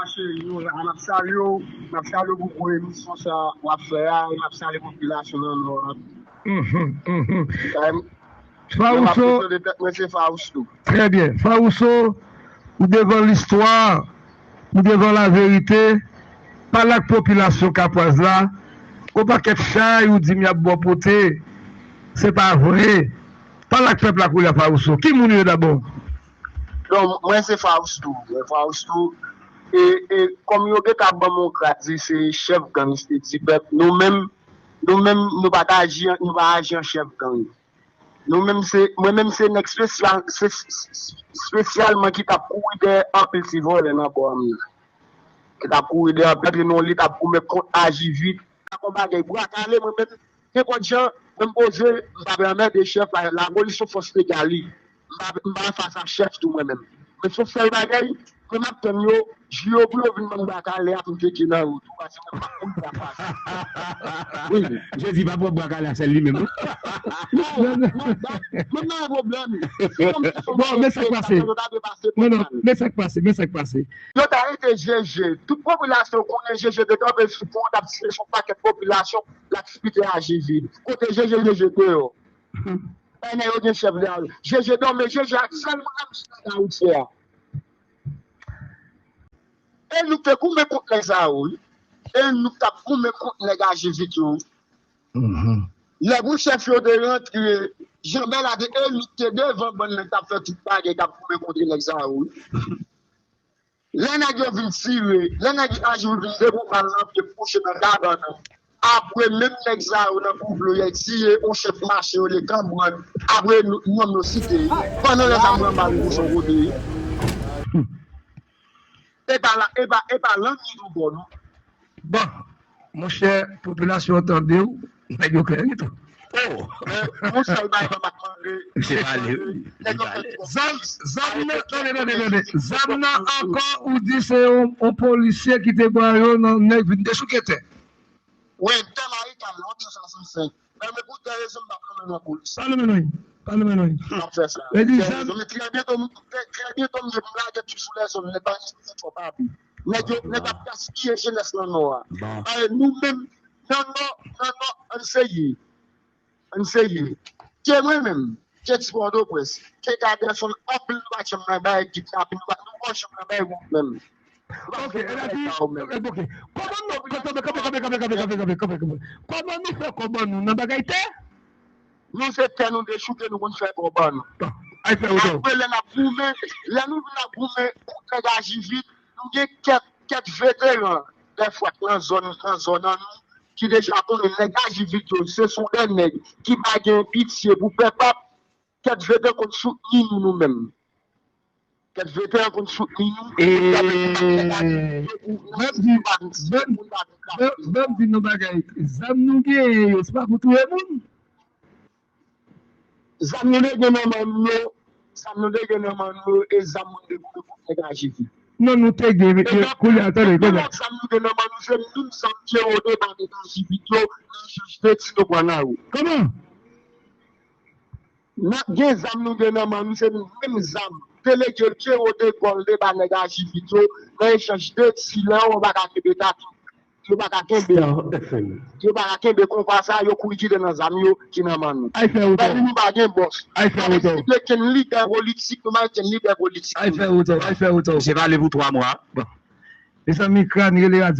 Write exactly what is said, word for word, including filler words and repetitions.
Cheri, nou la, n ap salye w, n ap salye w pou gwo emisyon sa w ap fè a, e n ap salye popilasyon nan Nò a. Mhm, mhm. Sa, m, m ap Faoucho, prezante tèt mwen, se Faousto. Trè byen. Faoucho, ou devan listwa, ou devan laverite, pale ak popilasyon kapwaz la, yon pakèt chay ou di m y ap ba w pote, se pa vre. Pale ak pèp la kounye a, Faoucho. Ki moun ou ye dabò? Bon, mwen se Faousto. Mwen Faousto. E, e kòm yo gentan ban m yon grad, di se chèf gang, se di pèp. Nou menm, nou menm, nou pa ta aji, nou pa aji an chèf gang. Nou menm se, mwen menm se nèg espesyal, se, se, se, espesyalman ki t ap kouri dèyè anpil ti vòlè nan bò a m nan. Ki t ap kouri dèyè anpil, antre nan yon li t ap goumen kont aji vit. Ak yon bagay bwa kale, mwen menm, nenpòt jan, mwen m poze, m pa pè anmède chèf la, lapolis se yon fòs legal li. M pa, m pa fas a chèf tou mwen menm. Men se yon sèl bagay, mwen m ap tann yo, jou yo pou yo vin ban m bwa kale a pou m teke nan wout ou, paske mwen m pa konn sa pase. Wi, Jezi pa pran bwa kale a sèl li menm, non? Non, non, ba, mwen m nan yon pwoblèm. Se kòmsi se yon Bon, men sa k pase. Yo ta dwe pase Non, non, men sa k pase, men sa k pase. Yo ta rete Jeje. Tout popilasyon konnen Jeje te kanpe sou pon, t ap tire sou pakèt popilasyon, l ap spite aji vit. Kote Jeje, Jeje deyò. Bay nèg yo gen chèf deyò. Jeje dòmi, Jeje aktyèlman ap sou nèg Ayiti a. E nou te goumen kont nèg sa yo, wi. E nou t ap goumen kont nèg aji vit yo, wi. Mhm. Lè pou chèf yo te rantre, Jan Bèla te, e nou te devan bann nèg k ap fè tout bagay, k ap goumen kont nèg sa yo, wi. Lè nèg yo vin tire, lè nèg aji vit vin depo bal nan pye kouche nan kabann nan. Apre, menm nèg sa yo nan kouvle yo, tire yon chèf mache yo, le kanbrann. Apre, nou, nonm yo site. Pandan lè sa, mwen anba nou kochon kote. E pa la, e pa, e pa lannuit ou bò, non. Bon, monchè, popilasyon an tande w, nèg yo klè wi tou. Oh, men yon sèl bagay mwen ap mande, Misye pale, wi, li pale. Zam, zam nan, tande, tande, tande. Zam nan ankò, ou di se yon, yon polisye ki te ba yo nan nèg vin dechouke tè. Wi, tè Marikan, yon tè swasannsenk. Men, men pou tè rezon, m p ap nonmen non polis. Pa nonmen non. Pa nonmen non. M ap fè sa. Tè rezon, men trè byento, m, trè, trè byento, m, m lage pye sou lèzòn, nèg pa respekte twòp abi. Nèg yo, nèg ap gaspiye jenès nan Nò a. Bon. Paske nou menm, nan Nò, nan Nò, ann serye. Ann serye. Ke mwen menm, ke ti Pòtoprens, ke Kaderson, anpil nou pa t janm nan bay kidnapin, nou pa, nou pa t janm nan bay wout menm. Ok, e la di, ok. Kòman nou, kanpe, kanpe, kanpe. Kòman nou fè kòb an nou nan bagay tè? Nou se tè nou dechouke, nou konn fè kòb an nou. Bon, ay fè wout ou. Apre, lè n ap goumen, lè nou vin ap goumen kont nèg aji vit, nou gen kèk, kèk veteran dèfwa nan zòn, nan zòn an nou, ki deja konnen nèg aji vit yo, se sou de nèg ki pa gen pitye pou pèp ap, kèk veteran konn soutni nou, nou menm. Kèk veteran konn soutni nou. E, ban m di, ban m, ban m, ban m di nou bagay. Zam nou genyen yo, se pa pou touye moun. Zam nou te gen nan men nou yo, zam nou te gen nan men nou yo, e zam moun te goumen kont nèg aji vit. Non, nou te gen, kounye a, tande, kounye a. Zam nou gen nan men nou, se menm zam ke yo te ba nèg aji vit yo, nan echanj de ti nou pran nan yo. Kòman? N ap gen zam nou gen nan men nou, se menm zam. Delege Pierrot Degaule te ba nèg aji vit yo, nan echanj de ti lè yo pa ka kenbe tatu. Yo pa ka kenbe. Yo pa ka kenbe konpa sa, yo kouri kite nan zam yo ki nan men nou. Ay fè wout ou. Paske nou pa gen bòs. Ay fè wout ou. Nou pa gen lidè politik, nou pa gen lidè politik. Ay fè wout ou, ay fè wout ou. Se pale pou twa mwa. Bon. Mezanmi, Kran rele radyo.